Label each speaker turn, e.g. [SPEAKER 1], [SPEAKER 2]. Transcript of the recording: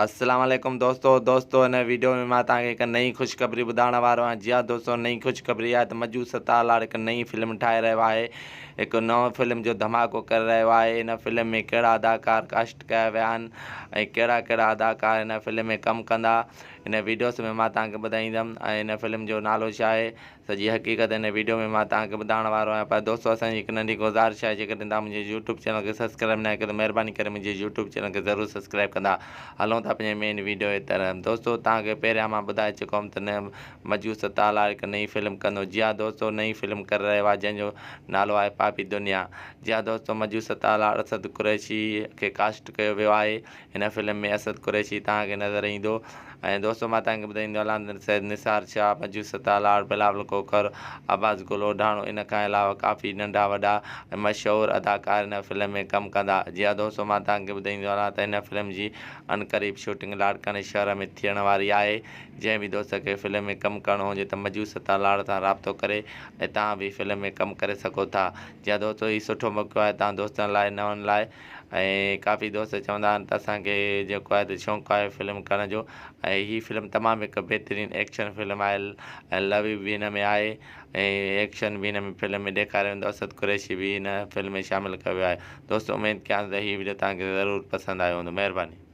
[SPEAKER 1] السلام عليڪم دوستو دوستو هن ويڊيو ۾ مان توهان کي هڪ نئين خوشخبري ٻڌائڻ وارو آهيان جي ها دوستو نئين خوشخبري آهي ته مجو ستار لاڙ هڪ نئين فلم ٺاهي رهيو آهي هڪ نئون فلم جو ڌماڪو ڪري رهيو آهي هن فلم ۾ ڪهڙا اداڪار ڪاسٽ ڪيا ويا آهن ۽ ڪهڙا ڪهڙا اداڪار هن فلم ۾ ڪم ڪندا هن ويڊيوز ۾ مان توهان کي ٻڌائيندم ۽ هن فلم جو نالو ڇا آهي سڄي حقيقت هن ويڊيو ۾ مان توهان کي ٻڌائڻ وارو آهيان پر دوستو اسان جي هڪ ننڍي گذارش آهي جيڪڏهن توهان منهنجي يوٽيوب چينل کي سبسڪرائب ناهي ڪيو ته مهرباني ڪري منهنجي يوٽيوب چينل کي ضرور سبسڪرائب ڪندا هلون ٿا پنهنجي مين ويڊيو جي طرف دوستو توهان کي پهريان مان ٻڌائي چڪو هوم ته مجو ستالا هڪ نئين فلم ڪندو جي ها دوستو نئين فلم ڪري رهيو آهي جنهن جو نالو آهي پاپي دنيا جي ها دوستو مجو ستالا اسد قريشي کي ڪاسٽ ڪيو ويو آهي هن فلم ۾ اسد قريشي توهان کي نظر ايندو ۽ دوستو مان توهان کي ٻڌائيندو هلان ته سيد نثار شاهه، مجيد ستار لاڙ، بلاول کوکر، عباس گل اوڍاڻو ان کان علاوه ڪافي ننڍا وڏا ۽ مشهور اداڪار هن فلم ۾ ڪم ڪندا. جي ها دوستو مان توهان کي ٻڌائيندو هلان ته هن فلم جي عنقريب شوٽنگ لاڙڪاڻي شهر ۾ ٿيڻ واري آهي جنهن به دوست کي فلم ۾ ڪم ڪرڻو هجي ته مجيد ستار لاڙ سان رابطو ڪري ۽ توهان به فلم ۾ ڪم ڪري سگهو ٿا. جي ها دوستو هي سٺو موقعو آهي توهان دوستن لاء نون لاء ۽ ڪافي دوست چوندا آهن ته اسان کي جيڪو آهي ته شوق آهي فلم ڪرڻ جو ۽ هي فلم تمام هڪ بهترين ايڪشن فلم آهي ۽ لو به هن ۾ آهي ۽ ايڪشن به هن فلم ۾ ڏيکاريو ويندو اسد قريشي به هن فلم ۾ شامل ڪيو ويو آهي دوستو اميد ڪيان ته هي وڊيو توهان کي ضرور پسند آيو هوندو مهرباني.